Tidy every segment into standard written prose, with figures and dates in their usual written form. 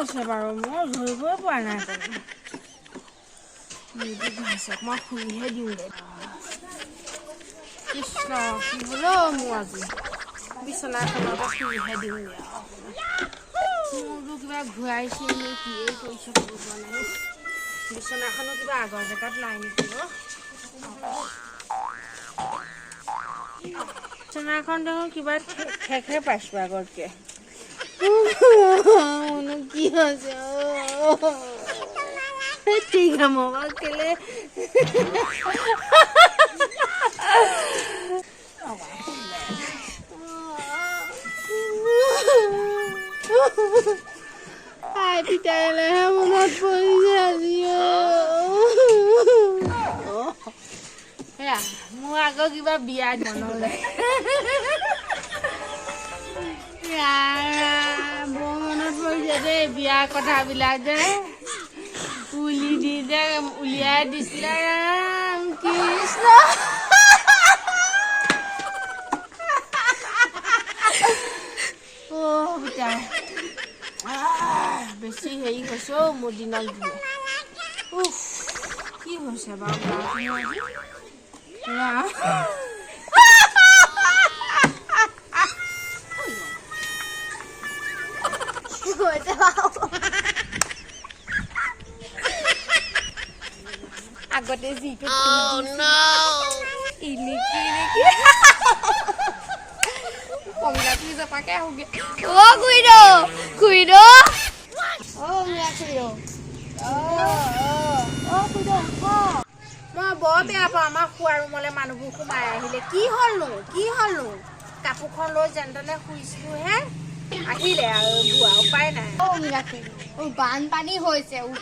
হৈছে বাৰু মই ধৰিবই পৰা নাই। মূৰটো ঘূৰাইছে, অকণমান শুইহে দিওঁগৈ। কৃষ্ণ, কি বোলো মোৰ আজি বিচনাখনতে শুইহে দিওঁগৈ আৰু। মূৰটো কিবা ঘূৰাইছে নে কিয়ে কৰিছে ক'ব পৰা নাই। বিচনাখনো কিবা আগৰ জেগাত নাই নেকি অ'? বিচনাখন দেখোন কিবা ঠেকহে পাইছোঁ আগতকৈ। কি হৈছে ঠিক মই কেলে আই পিতাইলেহে মনত পৰিছে আজি। সেয়া মোৰ আকৌ কিবা বিয়া মনলৈ বৰ মনত পৰিছে দেই, বিয়াৰ কথাবিলাক যে উলি দি যে উলিয়াই দিছিলে। ৰাম কৃষ্ণ, অ' পিতাই বেছি হেৰি হৈছে অ' মোৰ দিনক দিনে। উফ, কি হৈছে বাৰু গাটো মোৰ আজি? ৰাম, আগতে যিটো ইলিকি ইলিকি কমলা জপাকে আহোগে। অ খুৰীদেউ, খুৰীদেউ, অ মিয়া খুৰীদেউ, অ অ খুৰীদেউ। মই বৰ বেয়া পাওঁ আমাৰ শোৱা ৰুমলৈ মানুহবোৰ সোমাই আহিলে। কি হ'লনো, কি হ'লনো? কাপোৰখন লৈ যেন তেনে শুইছিলো হে, আহিলে আৰু বুঢ়া, উপায় নাই। অ মিয়া খুৰীদেউ, অ বানপানী হৈছে, উঠ।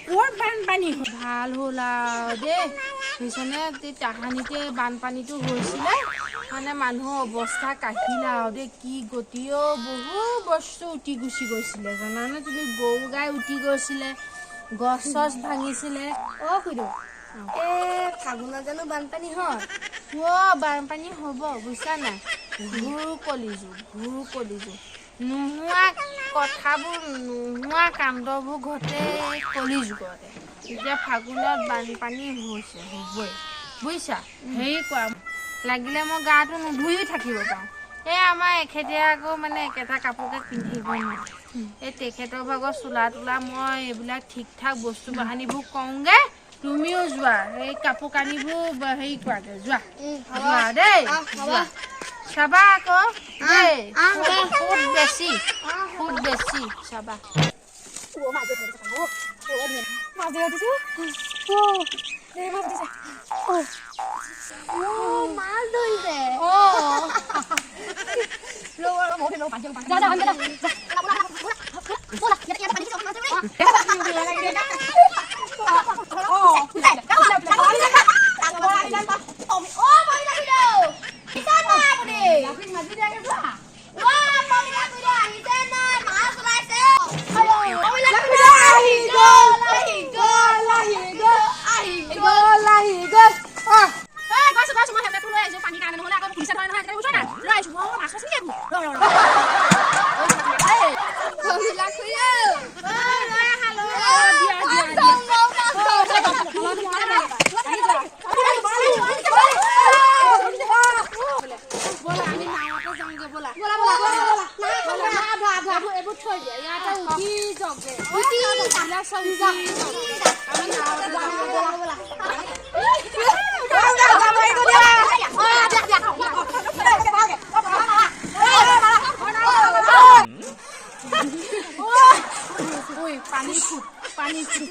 ক'ত বানপানী? ভাল হ'ল আৰু দেই, বুজিছানে? তাহানিতে বানপানীটো হৈছিলে, মানে মানুহৰ অৱস্থা কাহিল আৰু দেই। কি গতি অ', বহু বস্তু উটি গুচি গৈছিলে জানানে তুমি? গৰু গাই উটি গৈছিলে, গছ চছ ভাঙিছিলে। অ খুৰীদেউ, এ ফাগুনত জানো বানপানী হয়? অ' বানপানী হ'ব বুজিছা নাই? ঘোৰ কলিযুগ, ঘোৰ কলিযুগ। নোহোৱা কথাবোৰ, নোহোৱা কাণ্ডবোৰ ঘটে কলিযুগতে। এতিয়া ফাগুনত বানপানী হৈছে, হ'বই বুজিছা। হেৰি কৰা লাগিলে মই গাটো নুধুইও থাকিব পাৰোঁ। এই আমাৰ এখেতে আকৌ মানে একেটা কাপোৰকে পিন্ধিব নোৱাৰে। এই তেখেতৰ ভাগৰ চোলা তোলা মই এইবিলাক ঠিক ঠাক বস্তু বাহানিবোৰ কওঁগে, তুমিও যোৱা এই কাপোৰ কানিবোৰ হেৰি কৰাগে, যোৱা যোৱা দেই, যোৱা চাবা আকৌ দেই, সোঁত বেছি, সোঁত বেছি চাবা। মাছ ধৰিছে। ব'লা আমি নাৱতে যাওঁগে, ব'লা এইবোৰ থৈ দিয়া, ইয়াতে উঠি যাওঁগে, এইবিলাক চব উঠি যাওঁগে, আমি নাৱতে যাওঁগে, ব'লা। ঐ পানী ফুট, পানী ফুট,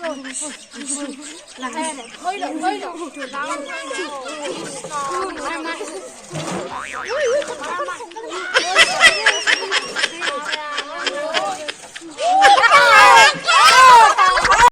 লাহে ধৰি লওক, ধৰি লওক, নাৱত ধৰি লওক।